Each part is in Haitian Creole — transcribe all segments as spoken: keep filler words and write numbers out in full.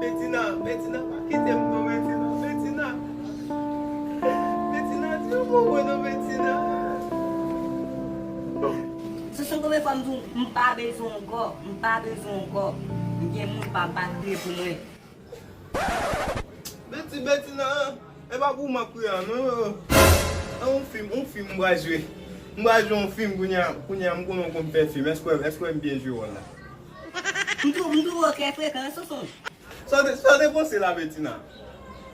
Betina, Betina, pa kite m non, Betina, Betina. Betina, di yon mo mwen non, Betina. Soso, konbyen fwa m di w, m pa bezwen w ankò, m pa bezwen w ankò. M gen moun pa, m pa kriye pou mwen. Beti, Betina, e pa pou m ap kriye a, non. E yon fim, yon fim m pral jwe. M pral jwe yon fim kounye a, kounye a, m konnen w konn fè fim. Èske, èske m byen jwe wòl la? M twouve, m twouve w trè frekan, Soso. Sa w te, sa w te panse la, Betina?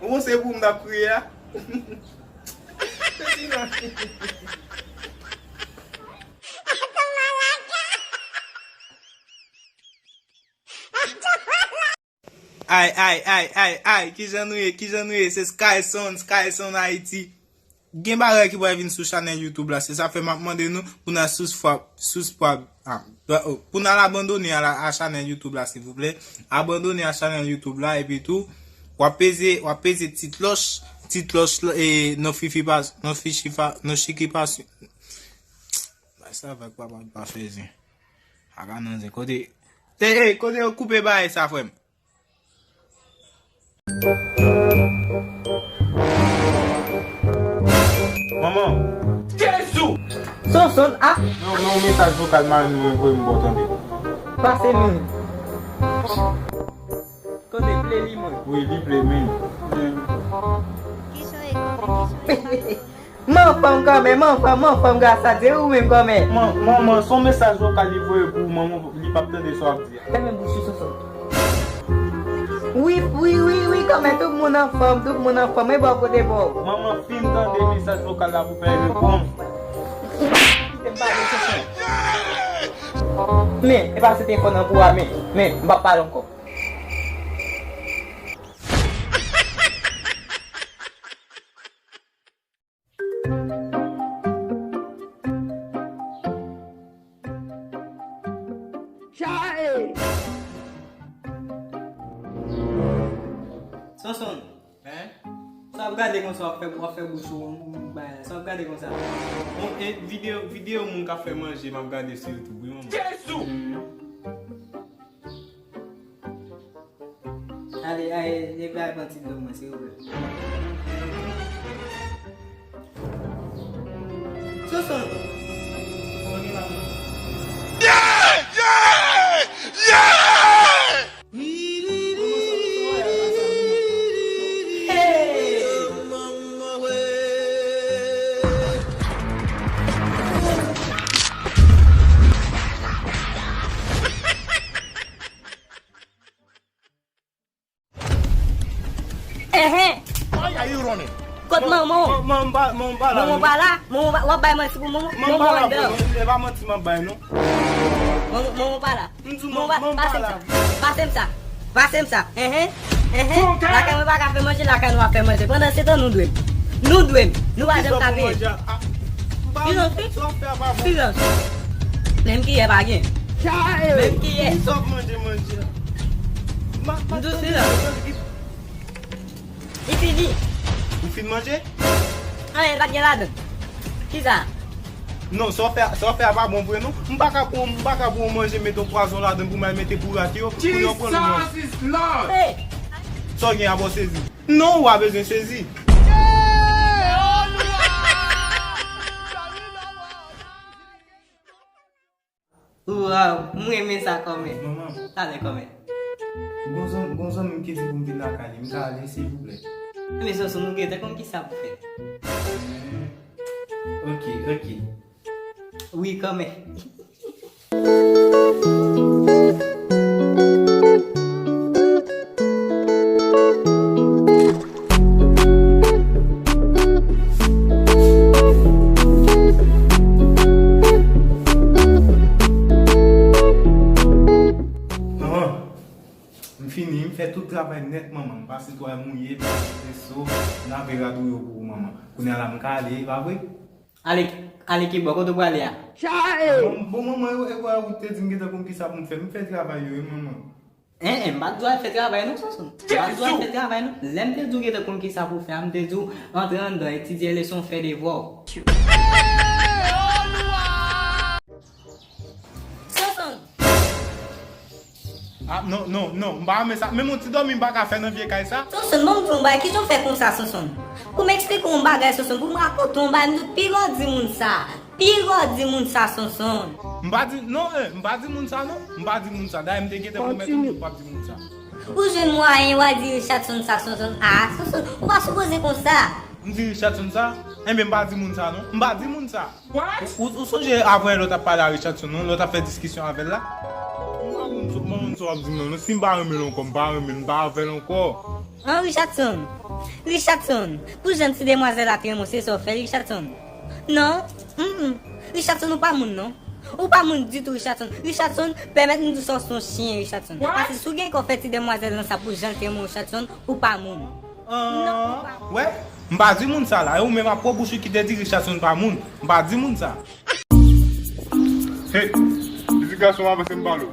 Ou panse pou m t ap kriye a? Betina. Ay, ay, ay, ay, ay, kijan nou ye, kijan nou ye? Se Skyson, Skyson Haiti. Gen bagay ki pral vin sou chanèl YouTube la, se sa fè m ap mande nou pou n al subscribe, subscribe, ah, oh, pou n al abandone a, a chanèl YouTube la, silvouplè. Abandone a chanèl YouTube la, epi tou, w ap peze, w ap peze ti klòch, ti klòch la, e, notification, notification, notification. Bay sa vag papa pa fè zen. Aga nan zen. Kote, e, e, kote yo koupe bagay sa, frè m? Manman. Jezi! Sonson, ah! Non, non, mesaj vokal marenn mwen voye m ba w tande. Pase m. Kote, play li mwen. Wi, li play men. Ki son e konnen, ki son e konnen. Man fanm kòmè, man fanm, man fanm gras a Dye, ou menm kòmè. Man, manman, son mesaj vokal li voye pou ou, manman, li p ap tande sa w ap di a. Fèmen bouch ou, Soso. Wi, wi, wi, wi, kòmè, tout moun anfòm, tout moun anfòm, e bò kote bò. Manman, fin tande mesaj vokal la pou fè repons. Kite m pale, Soso. Men, e pa se telefòn nan pou a, men, men, m p ap pale ankò. Chae! Sonson. Hein? Sa w ap gade konsa, w ap fè, w ap fè bouch ou, ou, ou, bay la. Sa w ap gade konsa. Bon, e videyo, videyo moun k ap fè manje, m ap gade sou YouTube, wi, manman. Jezi! Ale, ale, ale, bay ban ti dlo mwen, silvouplè. Soson. Yeah! Yeah! Yeah! Hey! Enhen. Why are you running? Kot manman w? Manman pa, manman pa la. Manman pa la? Manman pa, w ap bay manti pou manman? Manman pa la, bro. E pa manti m ap bay, non. Manman, manman pa la. M di w, manman pa la. Pase m sa. Pase m sa. Enhen. Enhen. Lakay mwen pa ka fè manje, lakay nou ap fè manje. Pandan se tan nou dwe m. Nou dwe m. Nou pa janm ka peye. Silans, wi. Silans. Menm kiyè pa gen. Menm kiyè. M di w silans. Li fini. Ou fin manje? Anyen pa t gen ladan. Kisa? Non, sa w fè, sa w fè a pa bon vre non. M pa ka pran, m pa ka pran yon manje, mete yon pwazon ladan pou m al mete pou rat yo, pou yo pran nou manje. Jesus is Lord! Hey! Sa w gen a ba w sezi? Non, ou pa bezwen sezi. Waw, m renmen sa kòmè. Manman. Talè kòmè. Gon zanmi, gon zanmi m ki di pou m vin lakay li, m ka ale, silvouplè? Men Sonson, nou gentan konn kisa pou fè. Ok, ok. Wi, kòmè. Manman, m fini, m fè tout travay nèt, manman. M pase twal mouye, m pase preso, m lave rad ou yo pou ou, manman. Kounye a la, m ka ale, e pa vre? Ale, ale kibò, kote w prale a? Bon, bon, manman, e, e, ou te di m gentan konn kisa pou m fè. M fè travay yo, wi, manman. En, en, m pa t di w al fè travay non, Sonson. M pa t di w al fè travay non. Lè m te di w gentan konn kisa pou w fè a, m te di w antre anndan, etidye leson, fè devwa w. Sonson! Ah, non, non, non, m pa renmen sa. Menm yon ti dòmi m pa ka fè nan vye kay sa. Sonson, bon, m di w yon bagay, kijan w fè konsa, Sonson? Pou m eksplike w yon bagay, Sonson, pou m rakonte w yon bagay, m di w pigòdi moun sa. Pigòdi moun sa, Sonson. M pa di, non, eh, m pa di moun sa, non. M pa di moun sa. Dayè, m te gentan pwomèt ou m p ap di moun sa. Ou jwenn mwayen, w a di Richardson sa, Sonson. Ah, Sonson, ou pa sipoze konsa. M di Richardson sa? Enben, m pa di moun sa, non. M pa di moun sa. What? Ou, ou, ou sonje avan yè lè w t ap pale a Richardson, non? Lè w t ap fè diskisyon avè l la? M pa konn sa, m pa konn sa w ap di m nan, non. Si m pa renmen l ankò, m pa renmen l, m pa avè l ankò. An, Richardson. Richardson, pou jan ti demwazèl la te renmen w, se sa w fè l, Richardson? Non. Mm, mm. Richardson, ou pa moun, non. Ou pa moun ditou, Richardson. Richardson, pèmèt m di w sa, w se yon chen, Richardson. What? Paske si w gen kè w fè ti demwazèl lan sa pou jan l te renmen w, Richardson, ou pa moun. Non, ou pa moun. Wè, m pa di moun sa la. E ou menm ak pwòp bouch ou ki te di Richardson pa moun. M pa di moun sa. Hey, pitit gason, avanse m pale w.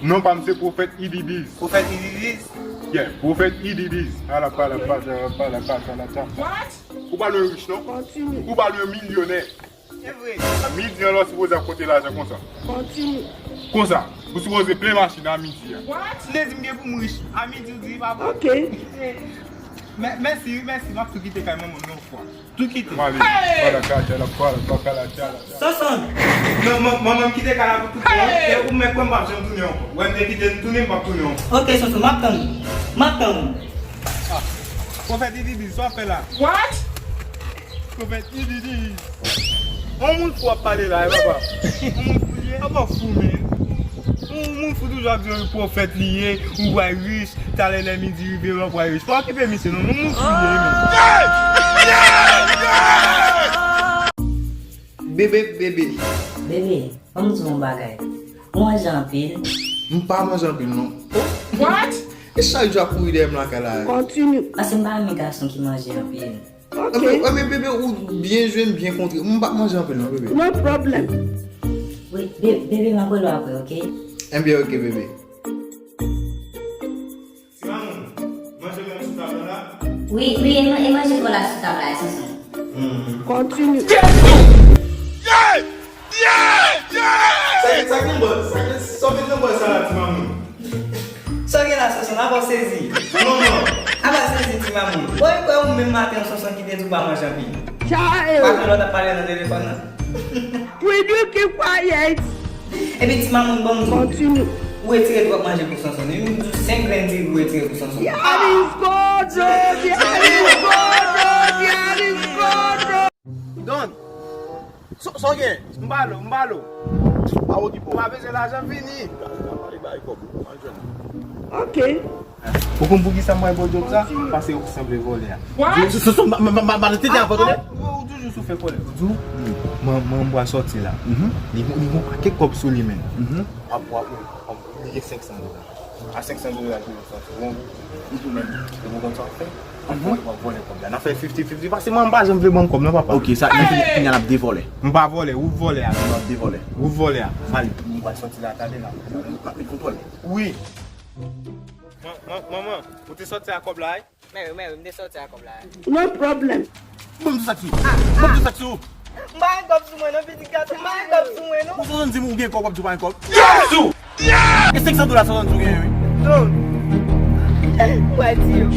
Non pa m se Pwofèt Ididiz. Pwofèt Ididiz? Yeah, Pwofèt Ididiz. Ala pala pala pala pala pala. What? Ou pa lwen rich non? Ou pa lwen milyonè. Se vre. A midi an la w sipoze ap konte lajan konsa. Konsa. Ou sipoze plen machin a midi an. What? Ou te di m gen pou m rich. A midi ou di pa bon. Ok. Mè-, mèsi, wi, mèsi. M ap tou kite kay manman m yon fwa. Tou kite. M ale. Hey! Pala katya la, pala, pala katya la. Sonson. Non, man-, manman m kite kay la pou tout bon. Hey! E ou menm kwè m p ap janm tounen ankò. Wè m te kite m tounen, m p ap tounen ankò. Ok, Sonson, m ap tann ou. M ap tann ou. Ah. Pwofèt Ididiz, sa w ap fè la? What? Pwofèt Ididiz. On moun fou ap pale la, e papa. On moun fou li ye? Papa fou, men. On moun fou toujou ap di yon pwofèt li ye, ou pral rich, talè lè midi rive, ou pral rich. Pa okipe misye, non, on moun fou li ye, men. Bebe, bebe. Bebe, ban m di w yon bagay. Ou manje anpil? M pa manje anpil, non. What? E chak jou ap kouri dèyè m lakay la. Continue. Paske m pa renmen gason ki manje anpil. Ok. Anben, anben, bebe, ou byen jwe, m byen kontre. M pa manje anpil, non, bebe. No problem. Wi, be-, bebe, m ap rele w apre, ok? Enben, ok, bebe. Ti mamoun, manje menm sou tab la la? Wi, wi, e man-, e manje pa w la sou tab la, e Sonson. Continue. Sa gen, sa gen bò, sa gen, sa gen nan bò sa la, ti mamoun? Sa gen la, Sonson, apa w sezi? Manman. Apa sezi, ti mamoun. Bon, e kwè ou menm maten, Sonson, ki te di w pa manje anpil. Child. Pa gen lè w t ap pale nan telefòn nan. Will you keep quiet? Epi ti mamoun, ban m di w. Continue. Ou retire twòp manje pou Sonson. Wi, m di w senk grenn diri ou retire pou Sonson. Yariskodo, Yariskodo, Yariskodo. Don, sa w gen? M ba l ou, m ba l ou. Pa okipe w. Ou pa bezwen lajan, vini. Gade, gade, gade, gade, gade. Ok. Ou konn poukisa m bay bò djòb sa? Paske ou sanble vòlè a. What? Sonson, m pa tete avè w, tande? Ou toujou sou fè kòlè. Ou di w, man, man, m pral sòti la. Li gon, li gon pakèt kòb sou li, men. W ap, w ap, w ap, li gen senk san dola. A senk san dola, li sòti. Bon, ou menm, ou konn sa w ap fè? W ap vòlè kòb la. N ap fè fifty fifty, paske mwen, m pa janm vle ban m kòb, non, papa. Ok, sa, nan fini, kounye a n ap de vòlè. M pa vòlè, ou vòlè a. N ap de vòlè. Ou vòlè a. Mali, m pral sòti la, tande la. M ap met kontwòl. Wi. Man-, man-, manman, ou te sòti ak kòb la, wi? Mèwi, mèwi, m te sòti ak kòb la, wi. No problem. Ban m di sa ki. Ban m di sa ki. M pa gen kòb sou mwen, non, pitit gason, m pa gen kòb sou mwen, non. Ou santi ou gen kòb, w ap di w pa gen kòb. Jezi! E senk san dola santi ou gen, wi. Non. Ou a di yo.